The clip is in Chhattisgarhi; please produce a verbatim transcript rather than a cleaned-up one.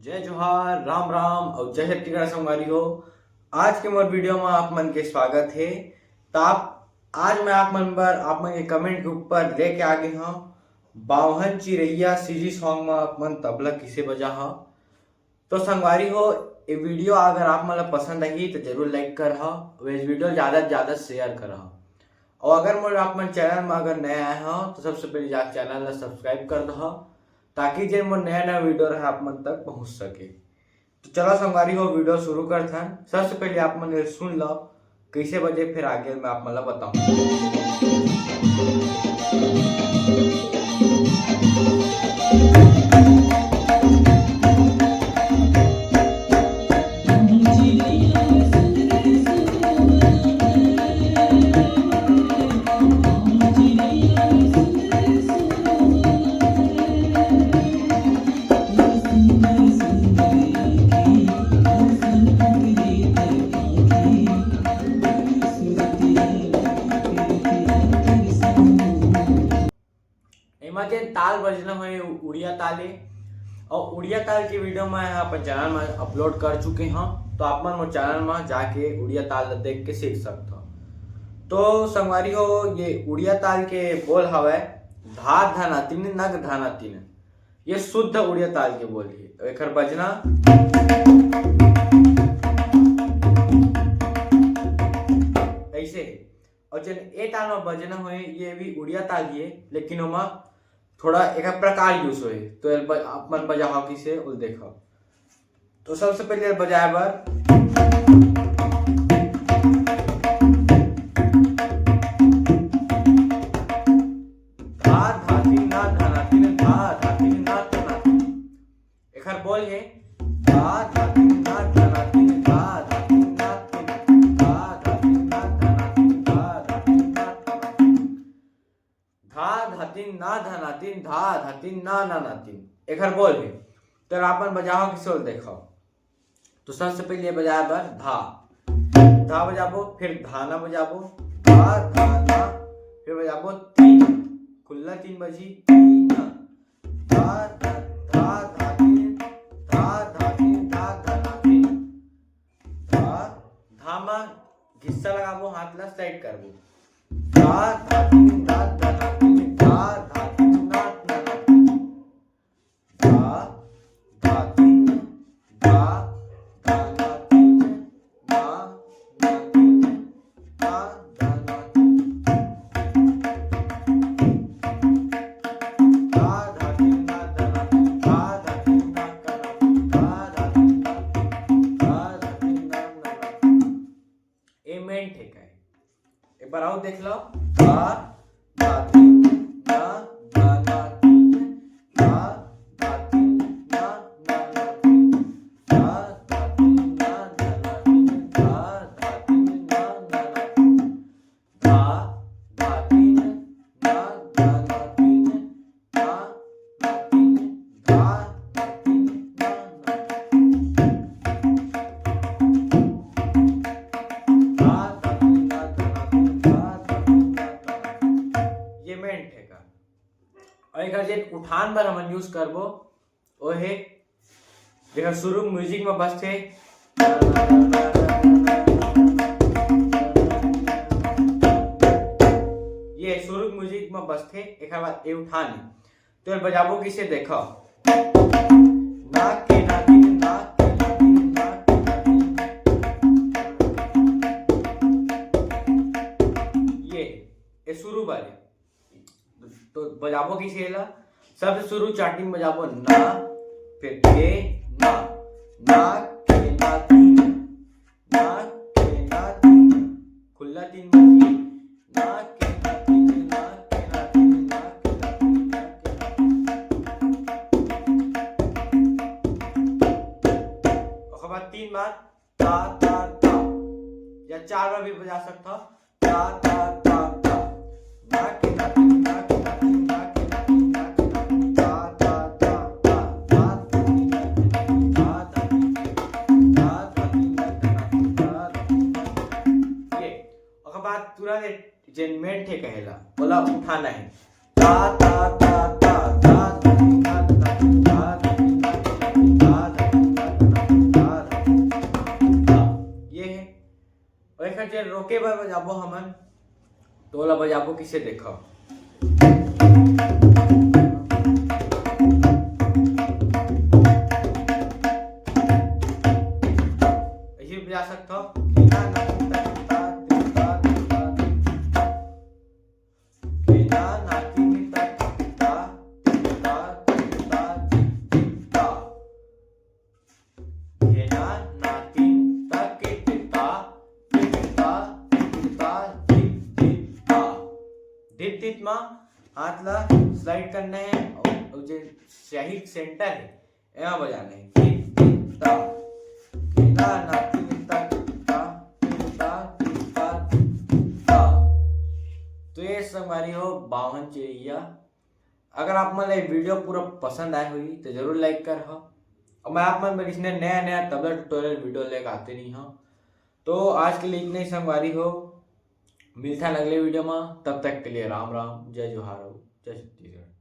जय जोहार, राम राम अउ जय छत्तीसगढ़ संगवारी हो। आज के मोर वीडियो में आप मन के स्वागत हे। त आप, आज मैं आप मन बर, आप मन के कमेंट के ऊपर लेके आ गे हंव बावहन चिरैया सीजी सॉन्ग में आप मन तबला किसे बजा हा। तो संगवारी हो, ये वीडियो अगर आप मन ला पसंद आही तो जरूर लाइक कर हा। ये वीडियो ज्यादा से ज्यादा शेयर कर हा। और अगर मोर आप मन चैनल में अगर नया आए हो तो सबसे पहले जाके चैनल ला सब्सक्राइब कर दो, ताकि जे मोर नया नया वीडियो रहे आप मन तक पहुंच सके। तो चलो संगवारी हो, वीडियो शुरू करथन। सबसे पहले आप मन ये सुन लो कैसे बजे, फिर आगे मैं आप मन ला बताऊं। एमा जेन ताल बजना होय, उड़िया ताल ए। और उड़िया ताल के वीडियो मैं ह अपन चैनल में अपलोड कर चुके हंव, तो आप मन मोर चैनल में जाके उड़िया ताल ला देख के सीख सकत हो। तो संगवारी हो, ये उड़िया ताल के बोल हवय धा धना तीन नग धना तीन। ये शुद्ध उड़िया ताल के बोल हे। तो एकर बजना ऐसे हे। और जेन ए ताल में बजना होय, ये भी उड़िया ताल ही है, लेकिन ओमा थोड़ा एक प्रकार यूज होय। तो एल ब-, आप मन बजाहो किसे, उल देखो। तो सबसे पहले बजाए बर धा धा तीन ना धा ना तीन, धा धा तीन ना धा ना तीन। एकर बोल हे धा धा तीन ना धा ना तीन, धा धा तीन ना तीन, धा धा तीन ना धा ना तीन, धा धा तीन ना धा ना तीन। धा धा तीन ना धा ना तीन, धा धा तीन ना ना ना तीन। एकर बोल हे। तो आप मन बजाहो किसे, ओल देखो। तो सबसे पहले बजाए बर धा, धा बजाबो, फिर धाना बजाबो, धा धाना, फिर बजाबो तीन, खुल्ला तीन बजी, तीन, धा धा धा धा तीन, धा धा तीन धा धा ना तीन। धा, धा मा घिस्सा लगाबो, हाथ ला स्लाइड करबो। धा धा तीन धा धा ना तीन, धा धा तीन ना ना ना तीन। धा धा तीन, धा धा ना तीन, ना ना तीन, धा धा ना तीन। धा धा तीन धा धा ना तीन, धा धा तीन धा धा ना तीन, धा धा तीन धा धा ना तीन। ए मेन ठेका हे। एक बार अउ देख लो। धा धा तीन ना धा ना तीन, धा धा तीन ना ना ना तीन, धा धा तीन ना धा ना तीन, धा धा तीन ना ना ना तीन, धा धा तीन ना धा ना तीन, धा धा तीन, धा धा तीन ना ना। धा धा तीन ना धा ना तीन, धा धा तीन ना धा ना तीन। ये मेन ठेका। और एकर जे उठान बर हमन यूज करबो, ओ हे, जेकर शुरू म्यूजिक में बजथे, ये शुरू म्यूजिक में बजथे, एकर बाद ए उठान हे। तो ये बजाबो किसे, देखो। ना के ना तीन, ना के ना तीन, ना के ना तीन। ये, ये शुरू वाले। तो बजाबो किसे एला? सबसे शुरू चार्टिंग बजाबो ना, फिर के ना, ना के ना तीन, ना के ना तीन, खुल्ला तीन बजी, ना के ना तीन, ना के ना तीन, ना के ना तीन, ना के ना तीन। ओकर बाद तीन बार ता ता ता, या चार बार भी बजा सकता। ता ता ता ता। ना के ना तीन, ना के ना तीन, ना के ना तीन, ना के ना तीन, ता ता ता ता। ना के ना तीन, ना के ना तीन, ता ता तीन, ना के ना तीन, ता ता तीन, ना के ना तीन। ये, ओकर बाद तुरंत जेन मेन ठेका हे ला, ओला उठाना हे। ता ता ता ता, ता ता तीन, ता ता तीन, ता ता तीन, ता ता तीन, ता ता तीन। ओके, बर बजाबो हमन, तो ओला बजाबो किसे देखो। ऐसे भी बजा सकता हो। धित धित मा हाथ ला स्लाइड करना है और जे स्याही सेंटर है, यहाँ बजाना है। धित धित ता। ता, ता, ता, ता, ता। तो ये संगवारी हो बावन चिरैया। अगर आप मन ला ये वीडियो पूरा पसंद आए होही तो जरूर लाइक कर हो। और मैं आप मन बर इसने नया नया तबला ट्यूटोरियल वीडियो लेके आते नहीं हूँ। तो आज के लिए इतना ही संगवारी हो, मिलता है अगले वीडियो में। तब तक के लिए राम राम, जय जोहार हो, जय छत्तीसगढ़।